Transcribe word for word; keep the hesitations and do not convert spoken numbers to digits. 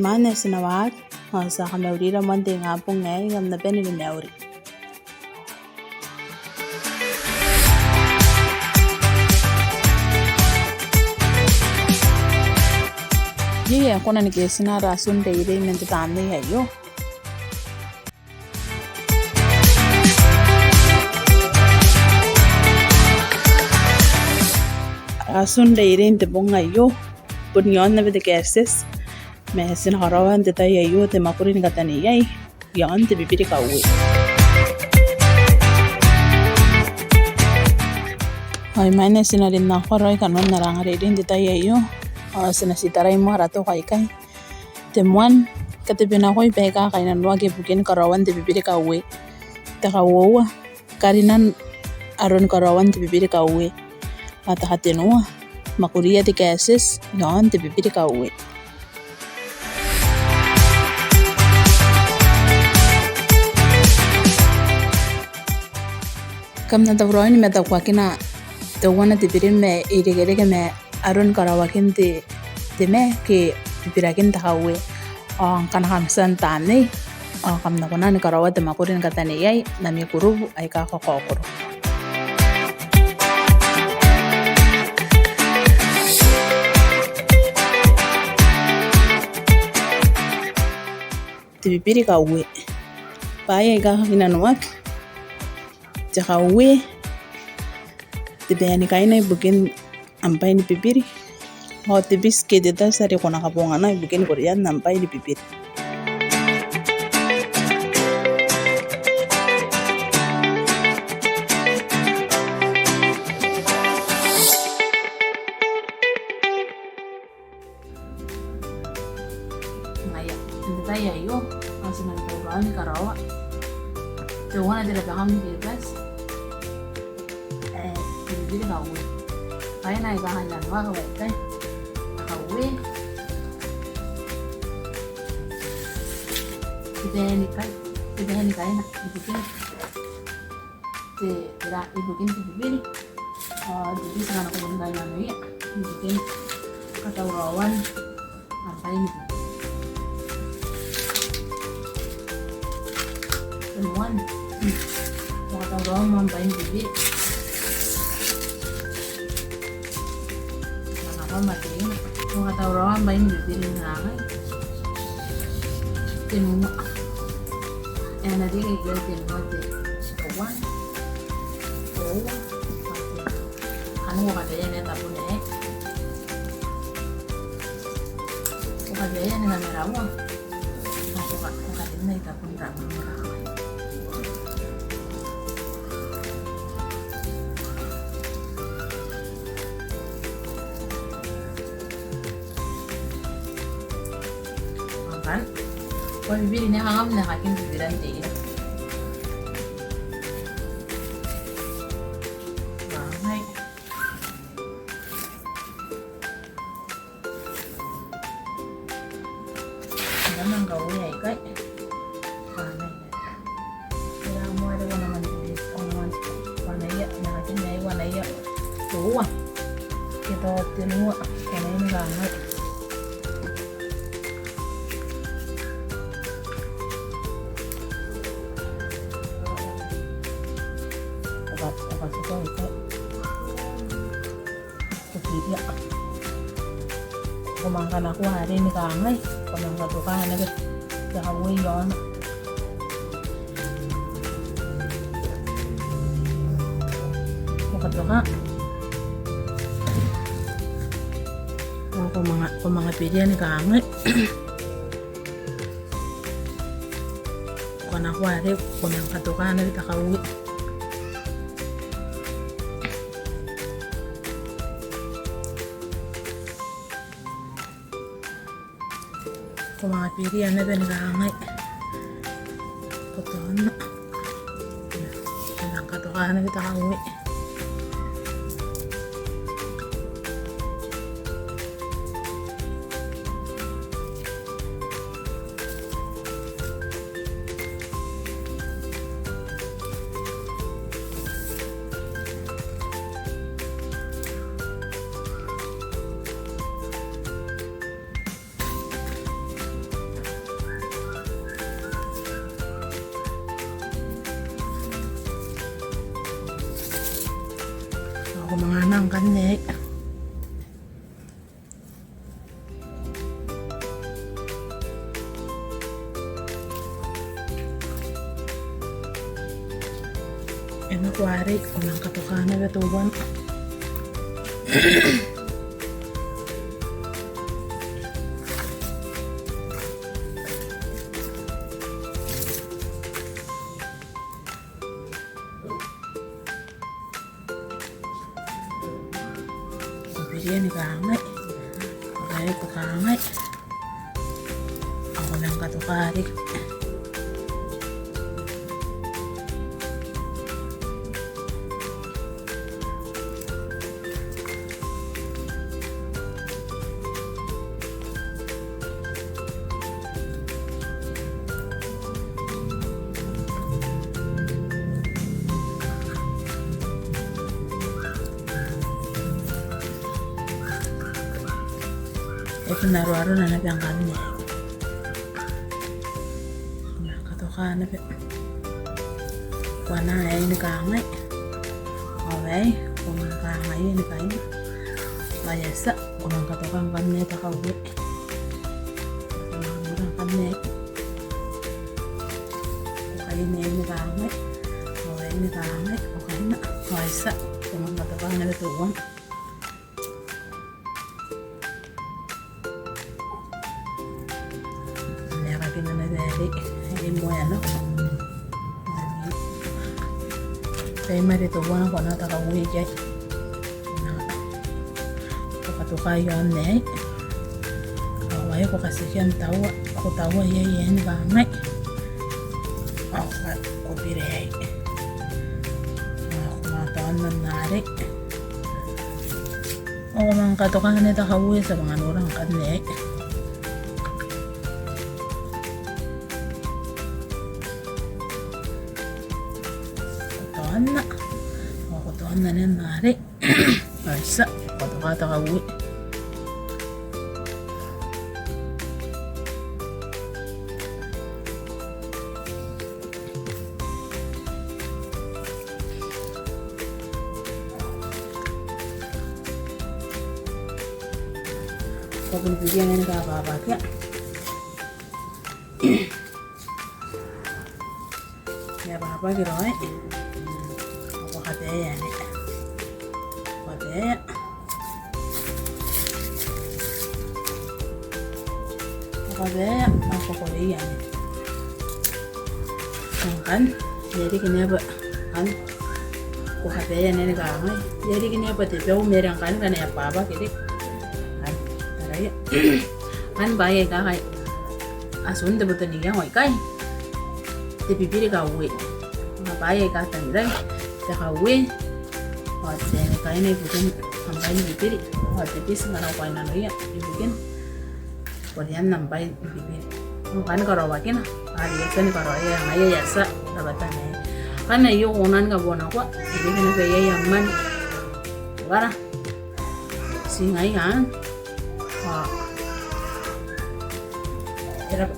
Imwain ae ti na waaki, ao ti a kamaurira moa n te ingabong aei, kam na bane ni mauri. Iai ae kona ni ketina ara atun reirei man te tamnei aio. Atun reirei n te bong aio, bon iaon naba te kaetieti, ma ti na karaoa n te tai aio te mwakuri ni kataneiai iaon te bibiri kaue. Ao imwain ae ti na rin nako raoi kanoan ara angareirei n te tai aio, ao ti na ti tarai moa ara toko aikai. Te moan, katebenakoi baika kainnanoaki ibukin karaoan te bibiri kaue. Te kauoua, karinan aron karaoan te bibiri kaue. Ao te katenua, mwakuria te kaetieti iaon te bibiri kaue. Kam na tauraoi ni matakuakina teuana te birim ae irekereke ma aron karaoakin te, te ma ke bibirakin te kaue. Ao ngkana kam tia n tamnei, ao kam na kona ni karaoa te mwakuri ni kataneiai n ami kurubu aika kakaokoro. Te bibiri kaue. Bwaai aika kainnanoaki. Te kaue, te bwai ni kaina ibukin am bwai ni bibiri. Ao te biti ke te tati are ko na kabongana ibukin korean am bwai ni bibiri. Ngaia, n te tai aio, ao ti na tauraoi ni karaoa teuana te rabakau ni Kiribati ae te bibiri kaue. Bwaai aika kainnanoaki aikai. Kaue. Te bwai ni kai, te bwai ni kaina ibukin te, tera, ibukin te bibiri. Ao te biti ngkana ko bon kainnanoia ibukin katauraoan am bwai ni bibiri. Te moan, ko katauraoa moa am bwai ni bibiri. Ngkana ko mate, ko katauraoa am bwai ni bibiri n aei. Tenua. E na reke ikai tenua te, te one, te one. Kanga ko kateia n tabun aei. Ko kateia ni kamera one. Ko ka, ko kateia n tabun aei. Ngkanne ko bibiri n aei, kanga kam na kakin bibiran te ina. Ngai. Ngai nang kaue aikai. Ngai. Tera moa are ko na man, ko na man, ko na ia, n aekakin aei, ko na ia. Teuana. Ke tao tenua, ko na ia ni kangai. Ko ka, ko ka, ko ka, ko ka. Ko kiria. Ko manga kanakoa are ni kangai, ko manga katoka naba te kaue iaona. Ko katoka. Ko manga, ko manga beria ni kangai. Ko kanakoa are ko manga katoka naba te kaue. Ko manga beria naba ni kangai. Ko tona. Ko manga katoka naba te kaue. Ko manga anaa ngkanne. E nako arei, ko nang katoka naba teuana. Ko biria ni kangai. Ao ko kangai. Ao ko nang katoka riki. E bon aroaro naba ngkanne. Ko nang katoka naba. Ko anaa aei ni kangai. Ao aei, ko nang kangai ni kaina. Ao e a tia, ko nang katoka ngkanne te kauoua. Ko nang kangai. Ko kaina aei ni kangai. Ao aei ni kangai. Ko kaina. Ao e a tia, ko nang katoka naba teuana. N na kakinna naba arei, arei moa e a nako. Tai ma te teuana ko anaa te kauoua ikai. Ko katoka iaon aei. Ao aei ko katikia n taua, ko taua iai aei ni kangai. Ao ko biri aei. Ao ko manga taona n arei. Ao ko manga katoka naba te kauoua, ti a manga nora ngkanne. Ko taona. Ao ko taona naba n arei. Ao e a tia, ko katoka te kauoua. Ko bon biria ngkanne ni kababaakia. E a babaki raoi. Ao ko kabaea anne. Ko kabaea. Ko kabaea, ao ko korea anne. Ngkanne, e a riki naba, ngkanne. Ko kabaea anne ni kangai. E a riki naba te bau ma are ngkanne ngkana e a babaki riki. Ngkanne, taraia. Ngkanne bwaai aika a tia n te boto n iango ikai. Te bibiri kauoua. Bwaai aika tangirai. Te kauoua. Ao te kaina ibukin am bwai ni bibiri. Ao te biti ngkana ko kainnanoia ibukin korean am bwai ni bibiri. Ngkanne karaoakina. Are e a tia ni karaoia ngaia, e a tia rabwatana. Ngkanne aio ko na ni kabonakoa. E reke naba iai am mwane. Uara. Ti ngaia anne. Ao e raba.